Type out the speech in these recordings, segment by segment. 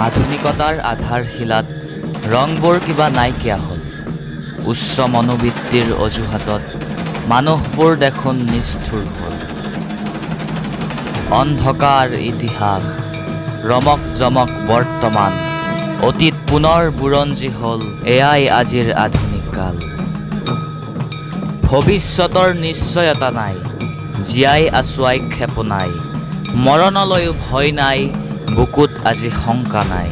আধুনিকতাৰ আধাৰশিলাত ৰংবোৰ কিবা নাইকিয়া হ'ল। উচ্চ মনোবৃত্তিৰ অজুহাতত মানুহবোৰ দেখোন নিষ্ঠুৰ হ'ল। অন্ধকাৰ ইতিহাস, ৰমক জমক বৰ্তমান, অতীত পুনৰ বুৰঞ্জী হ'ল, এয়াই আজিৰ আধুনিক কাল। ভৱিষ্যতৰ নিশ্চয়তা নাই, জীয়াই আছো আক্ষেপো নাই, মৰণলৈও ভয় নাই, বুকুত আজি শংকা নাই।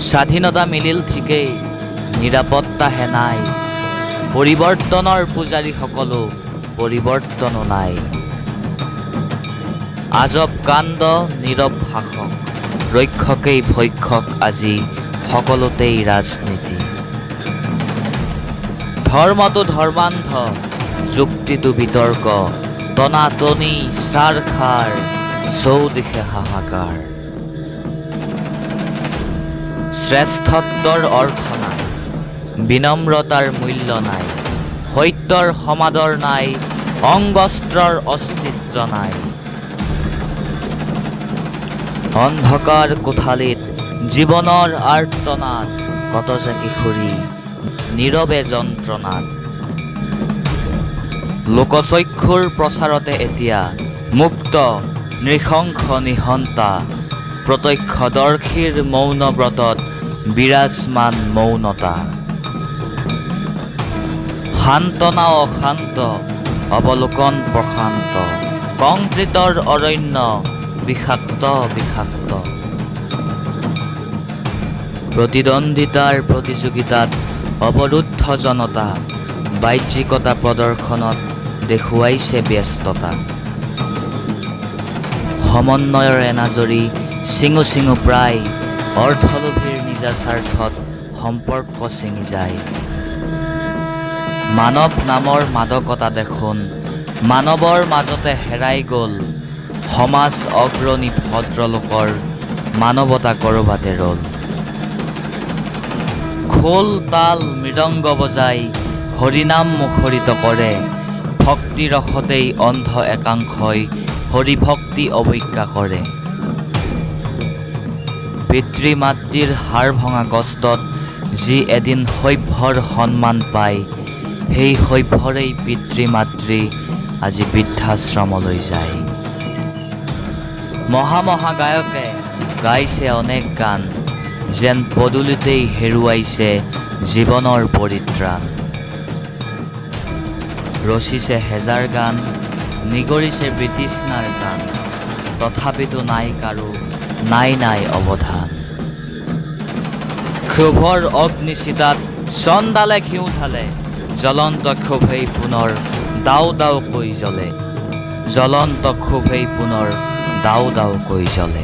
স্বাধীনতা মিলিল ঠিকেই, নিৰাপত্তাহে নাই। পৰিৱৰ্তনৰ পূজাৰী সকলো, পৰিৱৰ্তনো নাই। আজব কাণ্ড, নীৰৱ শাসক, ৰক্ষকেই ভক্ষক, আজি সকলোতেই ৰাজনীতি। ধৰ্মটো ধৰ্মান্ধ, যুক্তিটো বিতৰ্ক, টনাটনি ছাৰখাৰ, চৌদিশে হাহাকাৰ। শ্ৰেষ্ঠত্বৰ অৰ্থ নাই, বিনম্ৰতাৰ মূল্য নাই, সত্যৰ সমাদৰ নাই, অংগস্ত্ৰৰ অস্তিত্ব নাই। অন্ধকাৰ কোঠালিত জীৱনৰ আৰ্তনাদ, কত যে কিশোৰী নীৰৱে যন্ত্ৰণাত। লোকচক্ষুৰ প্ৰচাৰতে এতিয়া মুক্ত নৃশংস নিহন্তা, প্ৰত্যক্ষদৰ্শীৰ মৌন ব্ৰতত বিৰাজমান মৌনতা। সান্তনা অশান্ত, অৱলোকন প্ৰশান্ত, কংক্ৰিটৰ অৰণ্য বিষাক্ত বিষাক্ত। প্ৰতিদ্বন্দ্বিতাৰ প্ৰতিযোগিতাত অৱৰুদ্ধ জনতা, বাহ্যিকতা প্ৰদৰ্শনত দেখুৱাইছে ব্যস্ততা। সমন্বয়ৰ এনাজৰী ছিঙো ছিঙো প্ৰায়, অৰ্থলোভীৰ নিজা স্বাৰ্থত সম্পৰ্ক ছিঙি যায়। মানৱ নামৰ মাদকতা দেখোন মানৱৰ মাজতে হেৰাই গ'ল। সমাজ অগ্ৰণী ভদ্ৰলোকৰ মানৱতা ক'ৰবাতে ৰ'ল। খোল তাল মৃদংগ বজাই হৰিনাম মুখৰিত কৰে, ভক্তি ৰসতেই অন্ধ একাংশই হৰিভক্তি অৱজ্ঞা কৰে। পিতৃ মাতৃৰ হাড় ভঙা কষ্টত যি এদিন সভ্যৰ সন্মান পায়, সেই সভ্যৰেই পিতৃ মাতৃ আজি বৃদ্ধাশ্ৰমলৈ যায়। মহা মহা গায়কে গাইছে অনেক গান, যেন পদূলিতেই হেৰুৱাইছে জীৱনৰ পৰিত্ৰাণ। ৰচিছে হেজাৰ গান, নিগৰিছে বিতৃষ্ণাৰ গান, তথাপিতো নাই কাৰো নাই নাই অৱধান। ক্ষোভৰ অগ্নিচিতাত চণ্ডালে ঘিউ ঢালে, জ্বলন্ত ক্ষোভেই পুনৰ দাউ দাউকৈ জ্বলে, জ্বলন্ত ক্ষোভেই পুনৰ দাউ দাউকৈ জ্বলে।